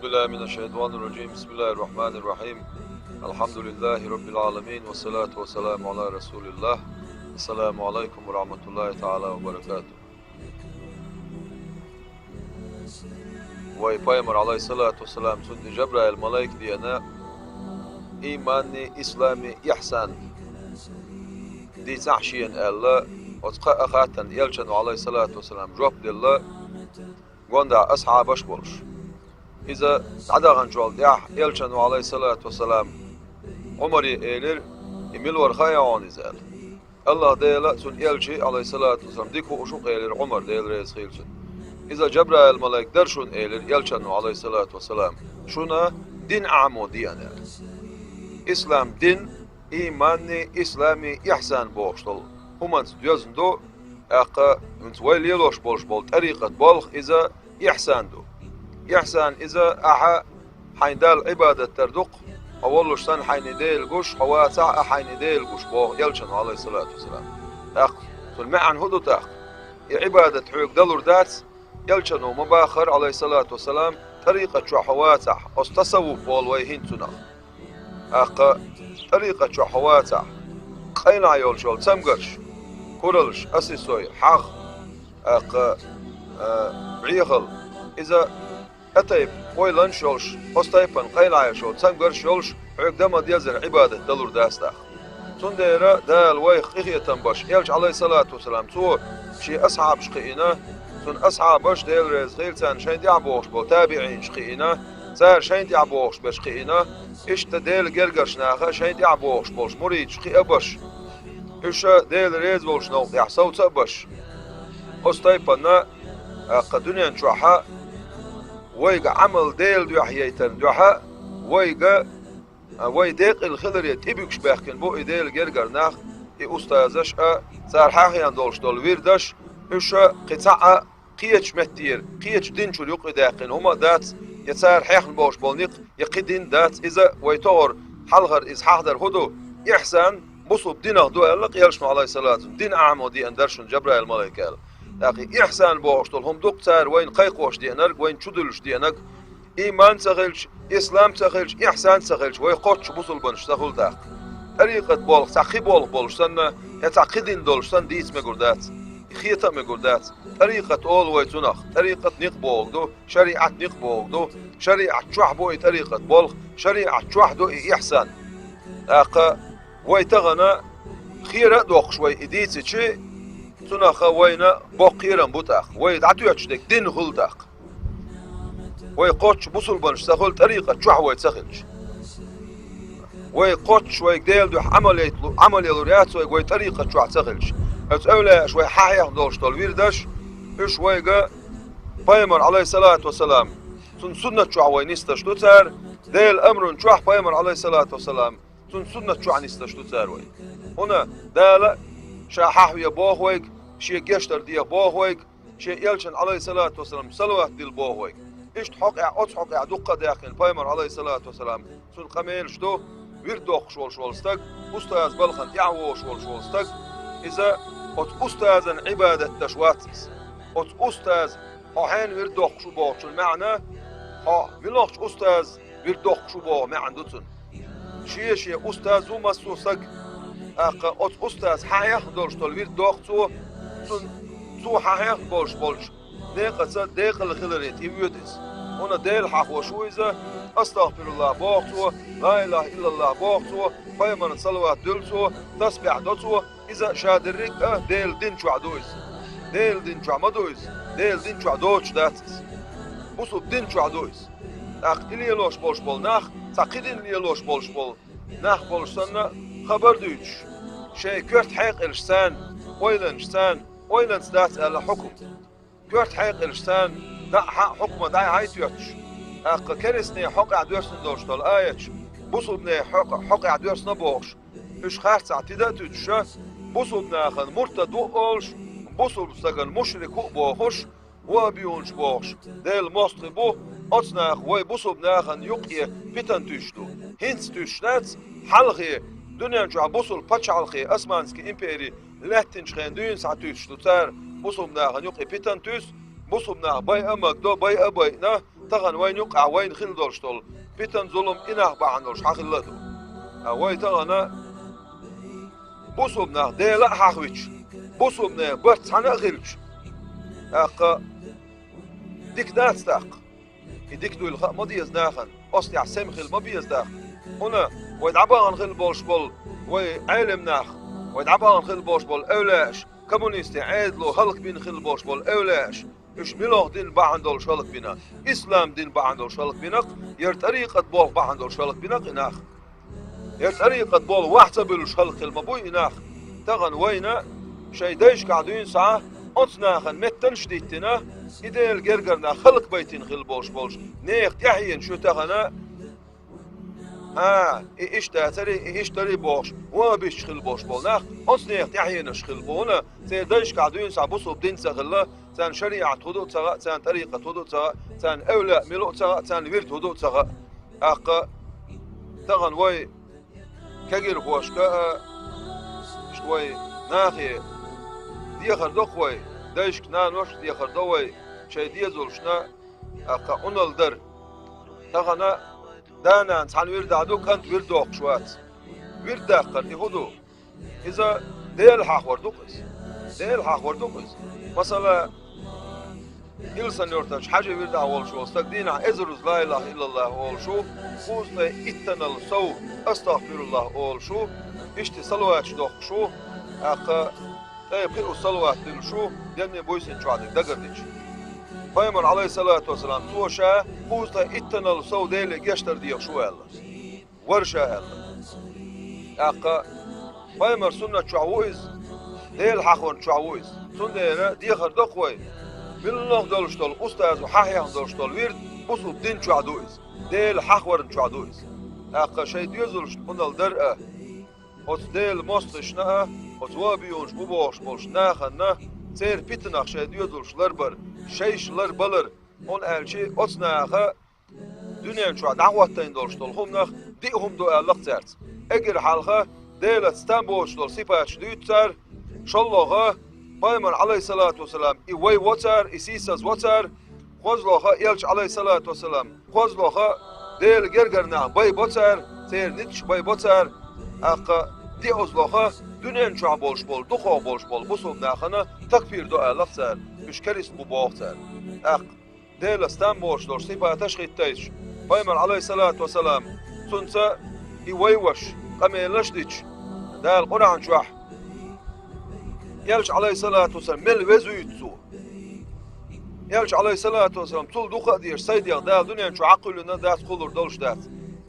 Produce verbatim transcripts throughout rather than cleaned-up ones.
بالله من الشيطان الرجيم. بسم الله الرحمن الرحيم. الحمد لله رب العالمين، والصلاة والسلام على رسول الله. السلام عليكم ورحمة الله تعالى وبركاته. Вай пайхамар, алайхиссалату вассалам, цунна Жабраил малайк деана, ийманни, ислами, ихсан дийцахь шена аьлла, оцу кхаа хаттарна элчано, алайхиссалату вассалам, жоп делла, гондахь асхьабаш а болуш. Иза дӀадаханчул тӀаьхьа элчано, алайхиссалату вассалам, Ӏумаре элира: «И мила вара хаьий хьуна иза?» аьлла. АллахӀ Дала, цуьнан элча, алайхиссалату вассалам, дика хууш ву-кх, элира Ӏумара, Дела реза хуьлда цунна. Иза Жабраил малайк дара шуна, элира элчано, алайхиссалату вассалам, шуна дин Ӏамо деана аьлла. Ислам дин, ийманни, ислами, ихсан бохуш долу хӀуманца доьзна ду, тӀаккха хӀинца вай лелош болуш болу тӀарикъат болх иза ихсан ду. Ихсан иза ахьа хьайн Далла Ӏибадат дар ду-кх, хьо воллуш санна хьайна Дела гуш, хьо вацахь а хьайна Дела гуш, боху элчано, алайхиссалату вассалам. ТӀаккха цуьнан маьӀна хӀун ду тӀаккха? И Ӏибадат хьоьга далур дац, элчано ма баххара, алайхиссалату вассалам, тӀарикъат чохь хьо вацахь, оцу тасаввуф олу вай хӀинца цунах. ТӀаккха тӀарикъат чохь хьо вацахь, къайлахь йолчу йолу цамгарш, куралш, асисой, хьагӀ, тӀаккха, а, бӀехал, иза тӀатайпа ойланаш йолуш, оцу тайпана къайлахь йолуш йолу цамгарш йолуш, хьоьга дан ма дезара Ӏибадат далур дац тӀаккха. Цундела Дала вайх къинхетам беш, элча, алайхиссалату вассалам, цо шен асхьабаш кхиийна, цуьнан асхьабаш, Дела реза хуьлда царна, шайна тӀаьхьа богӀуш болу табиӀинаш кхиийна, цара шайна тӀаьхьа богӀуш берш кхиийна, иштта Делан гергарчу наха шайна тӀаьхьа богӀуш болуш муридаш кхиа а беш, уьш Дела реза волчу новкъа тӀехь совца а беш. Оцу тайпана, тӀаккха дуьнен чохь вайга Ӏамал Делан дуьхьа яйтарна дуьхьа, вайга, а, вай декъала хиларе тӀебуьгуш баьхкина бу и Делан гергара нах, и устазаш а, цара хьахийна долуш долу вирдаш, уьш кхин цхьа а кхечу меттера, кхечу динчуьра юкъа даьккхина хӀума а дац, я цара хьехна болуш болу некъ, я кхин дин дац. Иза вай тохара хьалхара иза хьахдар хӀун ду? Ихсан бусулба динах ду аьлла-кх элчано, алайхиссалату вассалам, дин Ӏамо деана дара шуна Жабраил малайк аьлла. ТӀаккха и ихсан бохуш долу хӀума ду-кх цара вайна кхайкхош деанарг, вайна чудуьллуш деанарг, ийман ца хилча, ислам ца хилча, ихсан ца хилча, вай кхоччуш бусулбанаш ца хуьлу тӀаккха. ТӀарикъат болх цхьа кхин болх болуш санна, я цхьа кхин дин долуш санна дийца мегар дац, хета а мегар дац. ТӀарикъат олу вай цунах, тӀарикъат некъ бохург ду, шариӀат некъ бохург ду, шариӀат чохь бу и тӀарикъат болх, шариӀат чохь ду и ихсан. ТӀаккха вай тахана хера а доккхуш вай и дийцичи, цунах вайна боккха кхерам бу тӀаккха. Вай дӀатоьттуш дерг дин хуьлу тӀаккха. Вай кхоччуш бусулбанаш ца хуьлу тӀарикъат чохь вай ца хилча. Вай кхоччуш вайга Делан дуьхьа Ӏамал яйталу-, Ӏамал ялур яц вайга вай тӀарикъат чохь ца хилча. Оцу эвлаяаша вай хьахьехна долуш долу вирдаш, уьш вайга пайхамар, алайхиссалату вассалам, цуьнан суннат чохь вай нисдеш ду цара, Делан амран чохь пайхамар, алайхиссалату вассалам, цуьнан суннат чохь нисдеш ду цара вай. ХӀунда Дала ша хьахве боху вайга, шен гечдар де боху вайга, шен элчана, алайхиссалату вассалам, салават дилла боху вайга. Иштта хьокъехь, оцу хьокъехь дуккха а даьккхина пайхамар, алайхиссалату вассалам, цуьнан къамелаш ду, вирд доккхуш волуш волу стаг, устазан балхана тӀаьхьа вогӀуш волуш волу стаг, иза оцу устазан Ӏибадат деш вац иза. Оцу устаза, хьо хьенан вирд доккхуш ву бохучун маьӀна, хьо муьлхачу устаза вирд доккхуш ву боху маьӀна ду цуьнан. Шен-шен устаз ву массо а саг. ТӀаккха оцу устаза хьахьехна долуш долу вирд доккху цо, цунна, цо хьахьехна болуш болчу некъаца декъала хиларе тӀевоьду иза. ХӀунда Дела хьахош ву иза, астагӀфируллахӀ боху цо, ла илахӀа иллаллахӀ боху цо, пайхамарна салават дуьллу цо, тасбихь до цо, иза ша дерриг а Делан дин чохь ду иза. Делан дин чохь ма ду иза, Делан дин чохь доцуш дац иза. Бусулба дин чохь ду иза. ТӀаккха и лелош болуш болу нах, цхьа кхин дин лелош болуш болу нах болуш санна, хабар дуьйцуш, шайн коьрта хьекъалш царна, ойланаш царна, ойланца дац аьлла хьукум. Коьрта хьекъалш царна, дӀа а, хьа а хьукма дӀа а хьайтоьттуш, тӀаккха керстанийн хьокъехь доьссина долуш долу аяташ, бусулбанийн хьокъ-, хьокъехь доьссина бохуш, уьш харцахь тида а туьтуша, бусулба нахана муртад ву а олуш, бусулба стагана мушрик ву а бохуш, ваххабиюнаш бохуш, Делан мостагӀий бу, оцу наха вай бусулба нахана юккъе питан туьйсуш ду. ХӀинца туьйсуш дац, хьалхе, дуьнен чохь бусулба пачхьалкхе, Османский импери лаьттинчу хенахь дуьйна схьа туьйсуш ду цара, бусулба нахана юккъе питан туьйсу, бусулба нах байа а магадо, байа а байина, тахана вайна юкъахь вайна хилла долуш долу питан, зулам и нах бахьана долуш хьан хилла а ду. Ткъа вай тахана бусулба нах Дела а хьахвича, бусулба нехан барт цхьаьна а хилча, тӀаккха дика дац тӀаккха. И дика дуйла хаа ма деза нахана, оцу тӀехь сема хила ма беза тӀаккха. ХӀунда вай дӀабахана хила болуш болу вай Ӏелам нах, вай дӀабахана хила болуш болу эвлаяаш, коммунистийн Ӏедало хӀаллакбина хила болуш болу эвлаяаш, уьш муьлха дин бахьана долуш хӀаллакбина? Ислам дин бахьана долуш хӀаллакбина-кх, яра тӀарикъат болх бахьана долуш хӀаллакбина-кх и нах. Яра тӀарикъат болу вахь ца буьллуш хӀаллакхила ма буй и нах. Тахана вайна шайн дайшкахь дуьйна схьа оцу нахана меттанаш а диттина, и Делан гергара нах хӀаллакбайтина хила болуш болуш нехан тӀаьхьенаш ю тахана. А, и иштта дацара, и иштта дара бохуш, ван а биссаш хила болуш болу нах оцу нехан тӀаьхьенаш хила бу. ХӀунда церан дайшкахь дуьйна схьа бусулба дин ца хилла, царна шариӀат хӀун ду ца хаьа, царна тӀарикъат хӀун ду ца хаьа, царна эвлаяъ мила ву ца хаьа, царна вирд хӀун ду ца хаьа. ТӀаккха тахана вай кегирхошка а, вай нахе дехар до-кх вай, дайшка, наношка дехар до вай, шайн дезалшна, тӀаккха Ӏуналла дара. Тахана да-нана цхьана вирдахь ду, кӀант вирд доккхуш вац. Вирд даккхар и хӀун ду? Иза Дела хьахор ду-кх иза. Дела хьахор ду-кх иза. Масала, Илсан-Юьртарчу Хьаьжин вирдахь волуш волу стаг дийнахь эзаруза ла илаха иллаллахӀ олуш ву, кхузткъе иттанал сов астагӀфируллахӀ олуш ву, иштта салаваташ доккхуш ву, тӀаккха ткъе пхиъ салават диллуш ву, денна буьйсанна чохь дерг дагардича. Пайхамар, Ӏалайхиссалату вассалам, цо ша кхузткъе иттанал сов Деле гечдар дехаш ву аьлла. Вара ша аьлла. ТӀаккха пайхамар суннат чохь ву иза, Дела хьахорна чохь ву иза. Цундела дехар до-кх вай, муьлхха долуш долу устазо хьахьехна долуш долу вирд бусулба дин чохь ду иза, Дела хьахорна чохь ду иза. ТӀаккха шайн доьзалшна Ӏуналла дара а, оцу Делан мостагӀашна а, оцу вахӀабиюнаш бу бохуш болчу нахана, церан питанах шайн доьзалш ларбар, шайша ларбалар, хӀунда аьлча оцу наха дуьнен чохь дӀахӀоттийна долуш долу хӀуманах диъ хӀума ду аьлла-кх цаьрца. Эггара хьалха Делаца там боцуш долу сипаташ дуьйцу цара, шолгӀа, пайхамар, Ӏалайхиссалату вассалам, и вай во цара, и сийсаз во цара, кхозлагӀа, элча, Ӏалайхиссалату вассалам, кхозлагӀа, Делан гергара нах байбо цара, церан ницкъаш байбо цара, тӀаккха диъазлагӀа, дуьнен чохь болуш болу, дукхах болуш болу бусулба нахана такфир до аьлла-кх цара, уьш керист бу боху цара. ТӀаккха Делаца там боцуш долуш сипаташ хӀиттийсаш, пайхамар, Ӏалайхиссалату вассалам, цунца и вай ваша къамелаш а дича, Дала Къуръан чохь, элча, Ӏалайхиссалату вассалам, мел везуьйту цо. Элча, Ӏалайхиссалату вассалам, цул дукха а дезаш, сайн дегӀ Дала дуьнен чу хьакхуьллина дац, кхуллур долуш дац.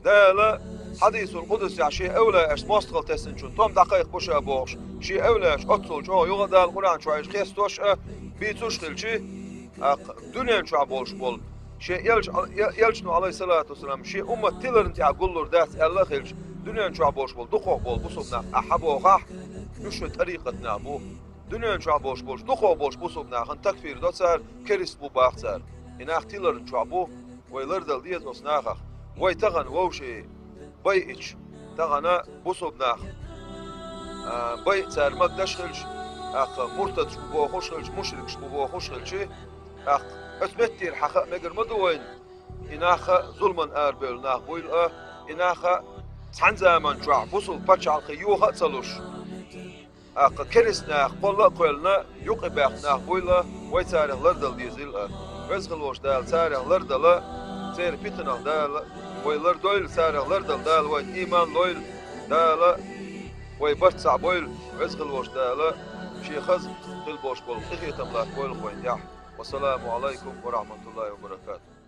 Дала хьадисул къудсехь шен эвлаяашца мостагӀалла тесначун тӀом дӀакхайкхабо ша бохуш, шен эвлаяаш оццул чӀогӀа юха а Дала Къуръан чохь уьш хестош а, бийцуш а хилча, тӀаккха дуьнен чохь болуш болу шен элча, элчано, Ӏалайхиссалату вассалам, шен уммат тиларна тӀехь гуллур дац аьлла а хилча, дуьнен чохь болуш болу дукхах болу бусулба нах ахьа бохахь, уьш шайн тӀарикъат нах бу. Дуьнен чохь болуш болчу дукхах болчу бусулба нахана такфир до цара, керист бу баха цара. И нах тиларна чохь бу, вай лардала деза оцу нахах. Вай тахана вовшийн байъича, тахана бусулба нах, а, байъа цара магадаш хилча, тӀаккха муртадаш бу бохуш хилча, мушрикаш бу бохуш хилча, тӀаккха оцу меттера хьан хаа мегар ма ду вайна, и нах а зуламан арабевлла нах буйла а, и нах а цхьана заман чохь бусулба пачхьалкхе йоха а ца луш, тӀаккха керист нах кхолла а кхоьллина, юкъе баьхна нах буйла, вай царах лардала дезийла а. Веза хила волчу Дала царах лардала, церан питанах Дала вай лардойла, царах лардала Дала вайна ийман лойла, Дала вай барт схьабойла, Веза хила волчу Дала шен хаза хила болуш болу къинхетам латтабойла вайна тӀехь. Вассаламу Ӏалайкум ва рахьматуллахӀи ва баракатухӀ.